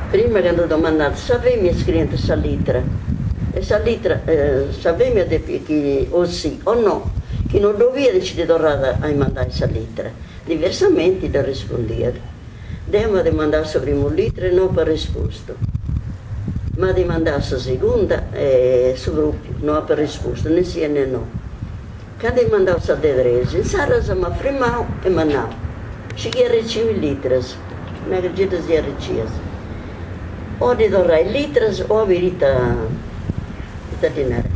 Prima candu domandànt sa femina scriiant sa litra e sa litra sa femina depiat chi o sì o no, chi no ddu 'oliat nci ddi torràt a mandai sa litra, diversamenti dd'arrespundiat. Deu m'at mandau sa primu litra e no apu arrespustu. M'at mandau sa segunda e su propriu, no apu arrespustu ne sì e ne no. Candu at mandau sa de tres, insaras m'at frimau e m'at nau, Scì chi arreciu is litras, nau ca gei ddas ia arrecias, o a ddi torrai is litras o a biri ita ita ddi narai.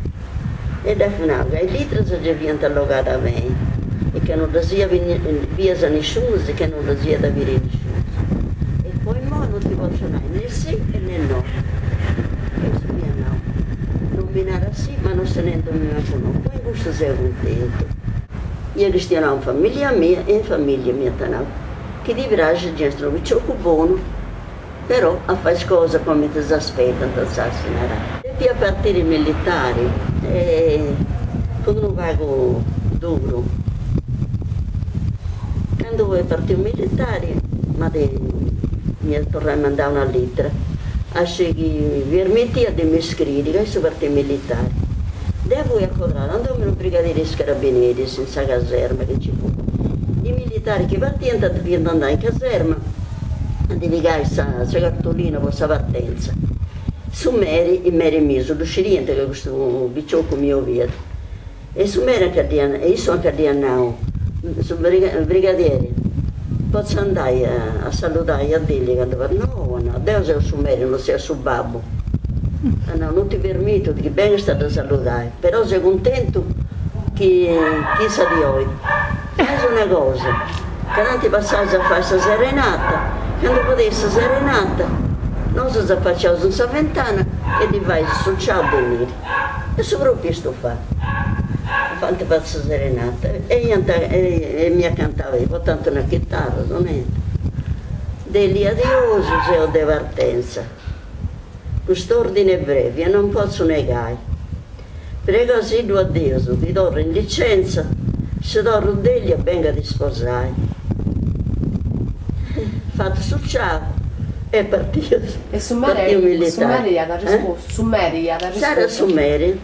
E dd'apu nau ca is litras gei fiant allogadas beni e ca no ddas iat bias nisciunus e ca no ddas iat a biri nisciunus. E po imoi no ti potzu nai ne sì e ne no. E issu m'iat nau, Non mi naras sì ma no ses nendumi mancu no, po custu seu cuntentu. Ia chistionau in familia mia e in familia m'iant nau chi ti praxit gei est unu piciocu bonu, però a fai is cosas cumenti s'aspetant, insaras si narat. Depia partiri militari e fut unu pagu duru. Candu fui partiu militari m'at m'iat torrau a mandai una litra a sciri chi permitiat de mi scriri ca issu partiat militari. Deu fui acodrada in domu 'e unu brigadieri 'e is carabineris in sa caserma chi nci fut. I militaris chi partiant depiant andai in caserma a ndi pigai sa cartolina po sa partenza. Su meri, is meris mius ddu sciriant ca custu piciocu mi 'oliat e su meri anca dd'iat e issu anca dd'iat nau, su brigadieri, potzu andai a saludai a Delia candu partit? No, at nau, deu seu su meri, no seu su babbu. At nau, no ti permitu chi bengast a dda saludai, però seu cuntentu chi issa ti 'olit. Fais una cosa, ca tanti passaus a fai sa serenata, candu fadeis sa serenata, nosu s'afaciaus in sa ventana e ddi fais su ciau de miri. E su propriu est fatu. Ant fatu sa serenata e iant e m'iat cantau, portànt una chitarra, sonendu. Delia adiosu seu de partenza, cust'ordine breve non potzu negai. Pregasiddu a Deus chi torru in licenza, si torru Delia bengu a t'isposai. Fatu su ciau e partiu E su mere, su mere iat arrespustu, su mere iat arrespustu. Sara su mere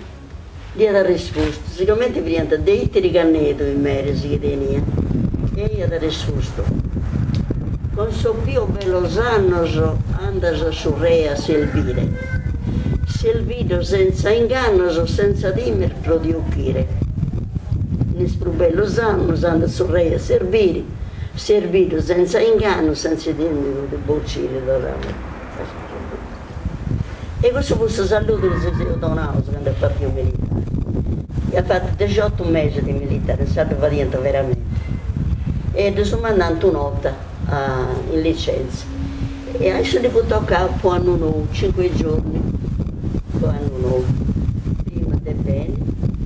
dd'iat arrespustu, sigomenti fiant de Itiri Cannedu is meres chi tenia, e iat arrespustu, Con sos pius bellos annos andas a su re a servire. Servidu senza ingannos, senza timer pro ti 'occhire. In is prus bellos annos andas su rei a serbiri, serbidu senza ingannos, senza timiri pro ti bocire, torrau E cussu fut su saludu chi si seus donaus candu est partiu militari. Iat fatu dexiotu mesis de militari, insaras ddu fadiant veramenti. E ddus mandant un'orta in licenza. E a issu ddi fut tocau po annu nou, cinque giorni po annu nou. Prima de benni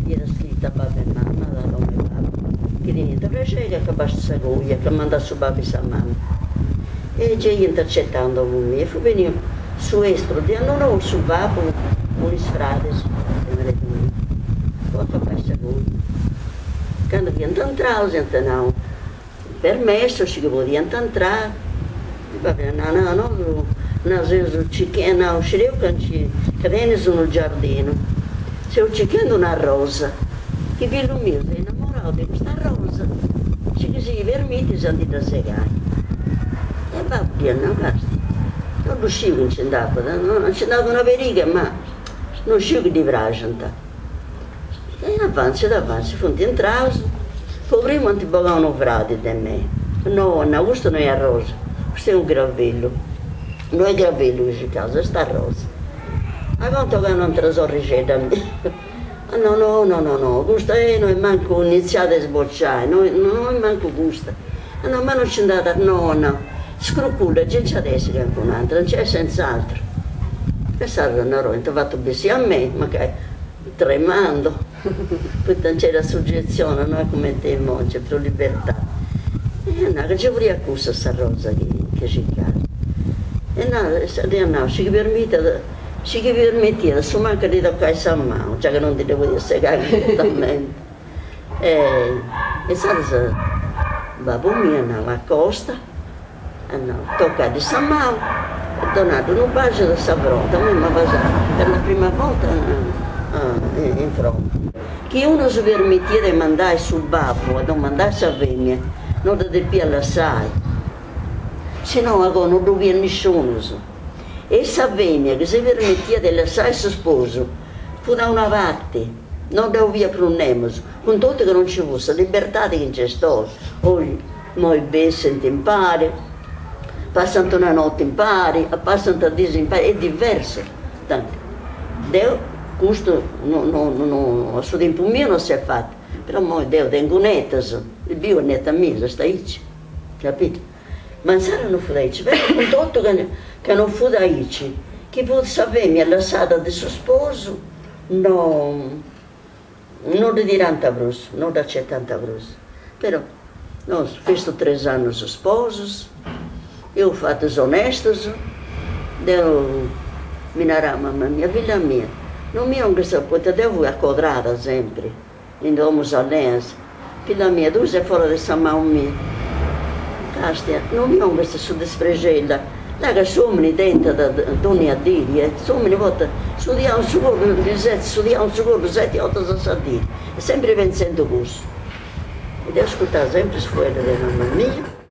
iat scritu a babbu e mama, a Roma e babbu, chi teniant prexeri ca acabassit sa coja, ca mandat su babbu e sa mama. E gei iant acetau in domu mia e fut beniu su espru de annu nou su babbu cun is fradis de maridu miu po acabai sa coja. Candu fiant intraus iant nau Permessu, si chi podiant intrai, va bene, no no nosu no seus circhendi, no scideus ca nci ca tenis unu giardinu, seus circhendi una rosa, chi fillu miu s'est innamorau de custa rosa, si chi si permitis a ndi dda segai. E babbu dd'iat nau, Casti, no ddu sciu chi nci nd'apat, nci nd'at una pariga ma no sciu chi ddi praxant. E avanti avanti, funt intraus, po primu ant bogau unu fradi de mei, no, no, custu no est arrosa, custu est unu gravellu, no est gravellu chi circaus, est arrosa. Agoa ant 'ogau un'atera sorrixedda mia, no no no no no, custa no est mancu iniziada a sbocciai, no no est mancu custa, no ma no nci nd'at, no no, scruculla, gei nci at essi calincun'atera, nci est senz'atru. E insaras naru, ant fatu bessì a mei, mancai tremando, poita nc'era suggezione, no est cumenti imoi, nc'est prus libertadi. E iat nau ca gei furiat cussa sa rosa chi chi circàt. E nau, dd'iat nau, si chi permitiat, si chi permitiat a su mancu a ddi tocai sa manu, giai ca non ndi dda podiat segai cumpletamenti. E insaras babbu miu at nau, acosta. At nau, tocaddi sa manu e donaddi unu basu de sa fronte, a mei m'at basau per la prima volta in fronte. Chi unu si permitiat de mandai su babbu a domandai sa femina, no dda depiat lassai, si no agoa no ddu biiat nisciunus. E sa femina chi si permitiat de lassai su sposu fut a una parti, no dda 'obiat prus nemus, cun totu chi no nci fut sa libertadi chi nc'est oi. Oi Immoi bessint impari, passant una notti impari, passant diis impari, est diversu, tanti. Deu custu no no no a su tempus miu no s'est fatu, però immoi deu tengu netas, biu is netas mias, est aici, capito? Ma insaras no fut aici, però cun totu ca ca no fut aici, chi fut sa femina lassada de su sposu no No ddu tirant prus, no dd'acetant prus. Però nosu festus tres annus sposus, eus fatu is onestus, deu mi narat mama mia, filla mia, non mi 'onghis, poita deu fui acodrada sempri in domus allenas, filla mia tui ses fora de sa manu mia, castia, non mi 'onghis su disprexeri, Là ca s'omini tentat dònnia diri, e s'omini portat su diau in su coddu, ndi setzit su diau in su coddu seti 'ortas a sa diri, e sempri pentzendu cussu. E deu ascurtà sempri is fueddus de mama mia.